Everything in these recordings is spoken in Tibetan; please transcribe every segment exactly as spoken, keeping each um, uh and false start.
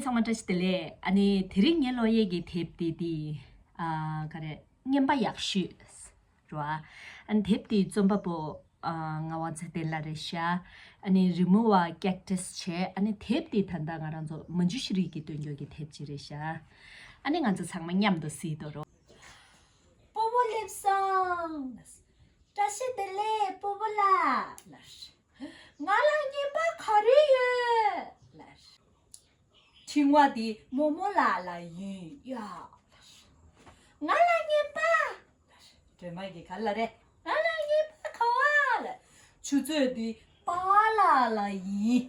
ཚང་མ་བཀྲ་ཤིས་བདེ་ལེགས། ཨ་ནི་དེ་རིང་ངའི་ཀློག་ཡས་ཀྱི་དེབ་དེ་དེ་ཨ་ག་རེ་རྔན་པ་ཡག་ཤོས་རེད་བ། ཨ་ནི་དེབ་དེའི་རྩོམ་པ་པོ་ཨ་ངག་དབང་ཚེ་བརྟན་ལགས་རེད་ཤག་ཨ་ནི་རི་མོ་བ་ཀེག་ཊས་བྱས། ཨ་ནི་དེབ་དེ་ད་ལྟ་ང་རང་ཚོ་མ་འཇུ་ཤེས་རིག་གིས་འདོན་རྒྱུ་གི་དེབ་ཅིག་རེད་ཤག་ཨ་ནི་ང་ཚོ་ཚང་མ་མཉམ་དུ་གཟིགས་དོ་རོ། སྤོ་བོ་སླེབས་སོང་། བཀྲ་ཤིས་བདེ་ལེགས་སྤོ་བོ་ལགས། ང་ལ་རྔན་པ་ག་རེ་ཡོད་ལབ། ཕྲེང་བ་འདི་རྨོ་མོ་ལགས་ལ་ཡིན་ཡ། ང་ལ་རྔན་པ། སྒྲོལ་མ་གིས་ག་ལབ་རེད། ང་ལ་རྔན་པ་ག་བ་ལབ། ཆུ་ཚོད་འདི་པཱ་ལགས་ལ་ཡིན།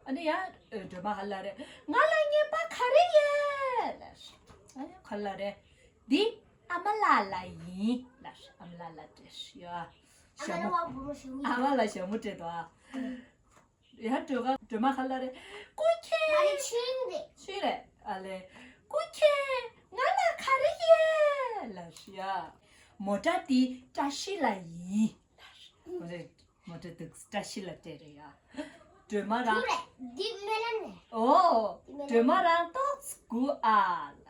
ཨ་ནི་ཡང་སྒྲོལ་མ་ག་ལབ་རེད། ང་ལ་རྔན་པ་ག་རེ་ཡོད་ལབ། ཨ་ཡང་ག་ལབ་རེད། འདི་ཨ་མ་ལགས་ལ་ཡིན་ལབ། ཨ་མ་ལགས་ལ་སྤྲད་ཡ། ཨ་མ་ལགས་ལ་ཞྭ་མོ་སྤྲད་དོ། ཡང་སྒྲོལ་མ་སྒྲོལ་མ་ག་ལབ་རེད། སྐུ་མཁྱེན། ཨ་རེ་ཆིང་རེད། ཆིང་རེད། ཨ་ལེ། སྐུ་མཁྱེན། ང་ལ་ག་རེ་ཡོད་ལབ་ཡ། མོ་ཊ་འདི་བཀྲ་ཤིས་ལ་ཡིན་ལབ། མོ་ཊ་འདི་བཀྲ་ཤིས་ལ་སྤྲད་རེད་ཡ། སྒྲོལ་མ་རང་། ཆིང་རེད། འདི་སྨོན་ལམ་རེད། ཨོ། འདི་སྨོན་ལམ། སྒྲོལ་མ་རང་ཏོག་ཙམ་སྒུག་ཨ་ལབ།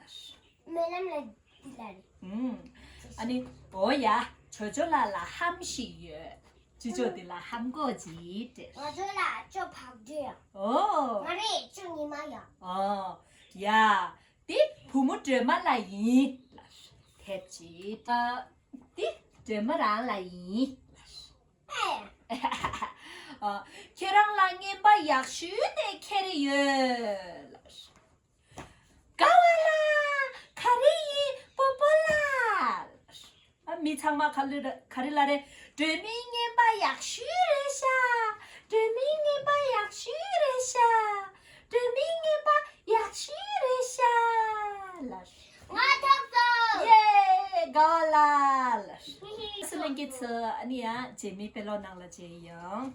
སྨོན་ལམ་ལ་འདི་ལ་རེད། ཨུམ། ཨ་ནི་ཨོ་ཡ། ཇོ་ཇོ་ལགས་ལ་ལྷམ་ཞིག་ཡོད། ཅི་ཅོ་འདི་ལ་ལྷམ་གོག་ཅིག་སྤྲད། ང་ཚོ་ལ་ཅོ་བག་སྤྲོད་ཡ། ཨོ། ང་རེད་ཅོ་ཉི་མ་ཡ། ཨོ། ཡ། འདི་བུ་མོ་སྒྲོལ་མ་ལ་ཡིན་ལབ། དེབ་ཅིག་ཨ། འདི་སྒྲོལ་མ་རང་ལ་ཡིན་ལབ། ཨེ། ཨ། ཁྱེད་རང་ལ་རྔན་པ་ཡག་ཤོས་དེ་ག་རེ་ཡོད་ལབ། དགའ་བ་ལ་ག་རེ་ཡིན་སྤོ་བོ་ལགས། ཨ་མི་ཚང་མ་ག་ལེ་ག་རེ་ལབ་རེད། སྒྲོལ་མའི་རྔན་པ་ཡག་ཤོས་རེད་ཤག་སྒྲོལ་མའི་རྔན་པ་ཡག་ཤོས་རེད་ཤག་སྒྲོལ་མའི་རྔན་པ་ཡག་ཤོས་རེད་ཤག་ལབ། ང་ཐོབ་སོང་། ཡེ། དགའ་བ་ལ་ལབ། སུ་ལེན་གྱི་ཚུ་ཨ་ནི་ཡང་རྗེས་མའི་དཔེ་ཀློག་ནང་ལ་མཇལ་ཡོང་།